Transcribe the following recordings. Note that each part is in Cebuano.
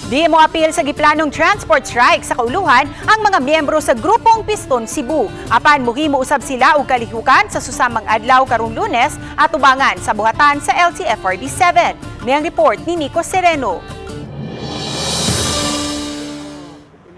Di mo apil sa giplanong transport strike sa kauluhan ang mga miyembro sa grupong Piston Cebu. Apan muhimo usab sila og kalihukan sa susamang adlaw karong Lunes atubangan sa buhatan sa LTFRB 7. Mayang report ni Nico Sereno.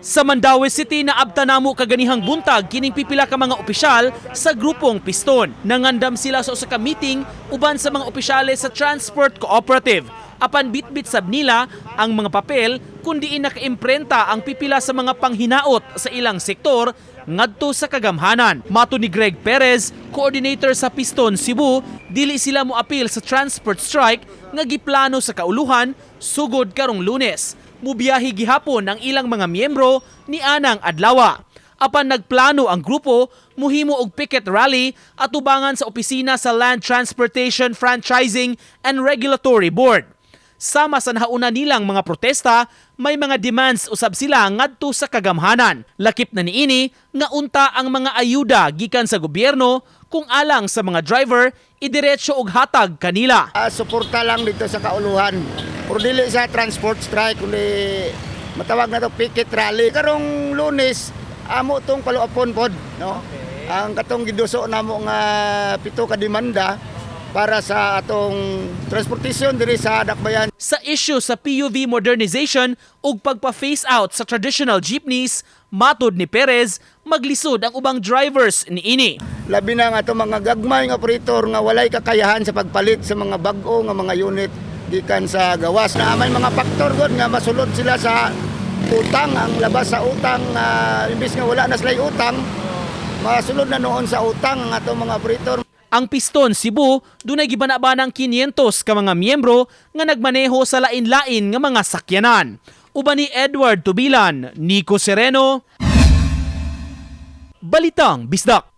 Sa Mandaue City, naabta namo kaganihang buntag kining pipila ka mga opisyal sa grupong Piston. Nangandam sila sa usa ka meeting uban sa mga opisyales sa Transport Cooperative. Apan bitbit sab nila ang mga papel kun diin nakaimprenta ang pipila sa mga panghinaot sa ilang sektor ngadto sa kagamhanan. Mato ni Greg Perez, coordinator sa Piston Cebu, dili sila moapil sa transport strike nga giplano sa kauluhan sugod karong Lunes. Mubiyahe gihapon ang ilang mga miyembro ni anang adlawa. Apan nagplano ang grupo muhimo og picket rally atubangan sa opisina sa Land Transportation Franchising and Regulatory Board. Sama sa nahauna nilang mga protesta, may mga demands usab sila ngadto sa kagamhanan. Lakip na niini nga unta ang mga ayuda gikan sa gobyerno kung alang sa mga driver idiretso og hatag kanila. Suporta lang dito sa kauluhan. Pero dili sa transport strike kundi matawag na to picket rally. Karong Lunes amo tong paluapon pod, no? Ang katong giduso namo nga pito ka demanda para sa atong transportation diri sa Dakbayan. Sa issue sa PUV modernization ug pagpa-phase out sa traditional jeepneys, matod ni Perez, maglisod ang ubang drivers niini. Labi na nga atong mga gagmay nga operator nga walay kakayahan sa pagpalit sa mga bag-o nga mga unit gikan sa gawas. Na may mga faktor god nga masulod sila sa utang, ang labas sa utang, imbis nga wala na sila utang, masulod na noon sa utang ang atong mga operator. Ang Piston Cebu dunay gibana-banang 500 ka mga miyembro nga nagmaneho sa lain-lain nga mga sakyanan. Uban ni Edward Tubilan, Nico Sereno, Balitang Bisdak.